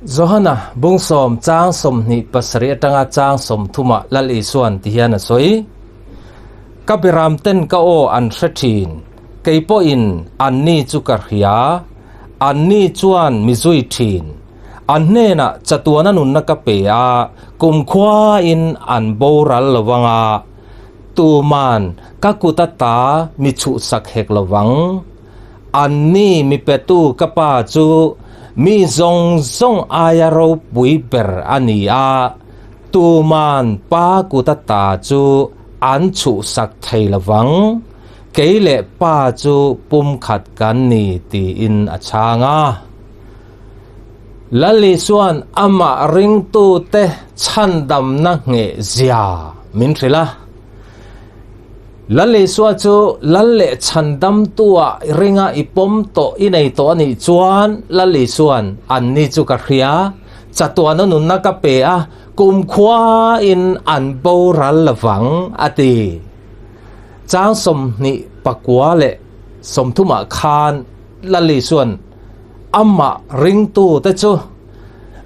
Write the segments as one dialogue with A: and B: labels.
A: Johana bung sawm chang 27 atanga chang 30 ah Lal Isuan ti hian a sawi, Ka biram ten ka aw an hre thin, kei pawhin anni chu ka hria, anni chuan mi zui thin. An hnenah chatuana nunna ka pe a, kumkhuain an boral lo vanga, tuman ka kut ata mi chhuhsak hek lo vang. Anni mi petu ka pa chu mi zawng zawng aia ropui ber a ni a, tuman pa kut ata chu an chhuhsak thei lo vang. Kei leh pa chu pumkhat kan ni tiin a chhang a. Lali chuan amah ringtute chhandamna ngheh zia min hrilh a. Lali Isua chu Lal leh chhandamtua ringa i pawm tawh i nei tawh a nih chuan Lali chuan anni chu ka hria, chatuana nunna ka pe a, kumkhuain an boral lovang a ti. Chang 29 leh 30 ah khan Lali chuan Amah ringtute chu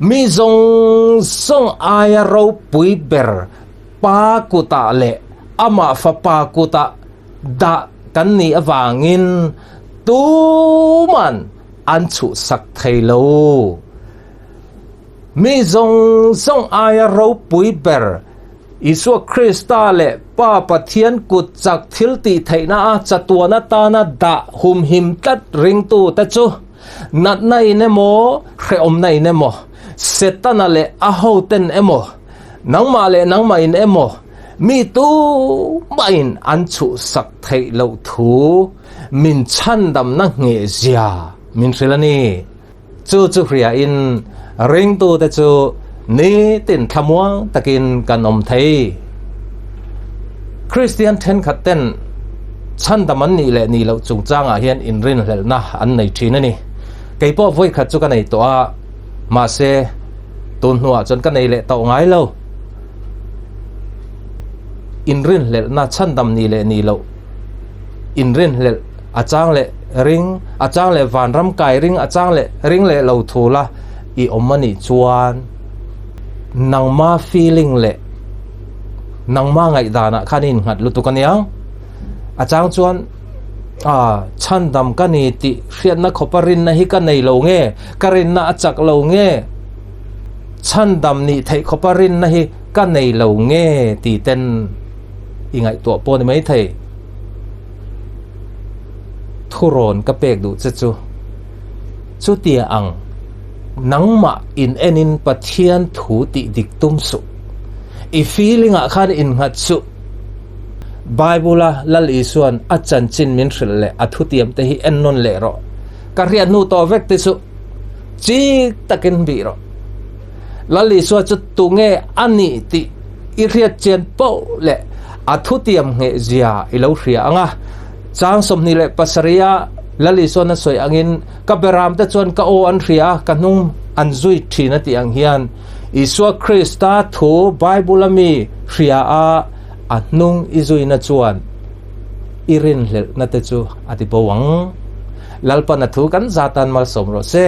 A: mi zawng zawng aia ropui ber Pa kutah leh amah Fapa kutah dah kan nih avangin tuman an chhuhsak thei lo. Mi zawng zawng aia ropui ber Isua Krista leh Pa Pathian kut chak thil tih theihna a chatuan atana dah humhim tlat ringtute chu natna in emaw, hrehawmna in emaw, Setana leh a hoten emaw, nangmah leh nangmah in emaw mi tumahin an chhuhsak theih loh thu min chhandamna ngheh zia min hrilh a ni. Chu chu hriain ringtute chu nitin thlamuang takin kan awm thei. Kristian thenkhat ten chhandam an nih leh nih loh chungchangah hian inrinhlelhna an nei thin a ni. Kei pawh vawikhat chu ka nei tawh a, mahse tun hnuah chuan ka nei leh tawh ngai lo. Inrinhlelhna chhandam nih leh nih loh inrinhlelh A chang leh ring, a chang leh vanram kai ring, a chang leh ring leh lo thu la i awm a nih chuan nangma feeling leh nangma ngaihdanah khan i innghat lutuk a niang. A chang chuan a chhandam ka ni tih hriatna khawpa rinna hi ka nei lo nge, ka rinna a chak lo nge, chhandam nih theih khawpa rinna hi ka nei lo nge tih ten i ngaihtuah pawh a ni maithei. Thurawn ka pek duh che chu chutia ang nangmah in enin Pathian thu tih dik tum suh. I feeling ah khan innghat suh. Bible a Lal Isuan a chanchin min hrilh leh a thutiam te hi en nawn leh rawh. Ka hriat hnu tawh vek te chu chik takin bih rawh. Lal Isua chu tunge a nih tih i hriat chian poh leh a thutiam ngheh zia i lo hria ang a. Chang 27 a Lal Isuan a sawi angin, Ka beramte chuan ka aw an hria a, ka hnung an zui thin a tih ang hian Isua Krista thu Bible a mi hria a, a hnung i zuina chuan i rinhlelhna te chu a ti bo ang. Lalpan a thu kan zatan malsawm rawh se.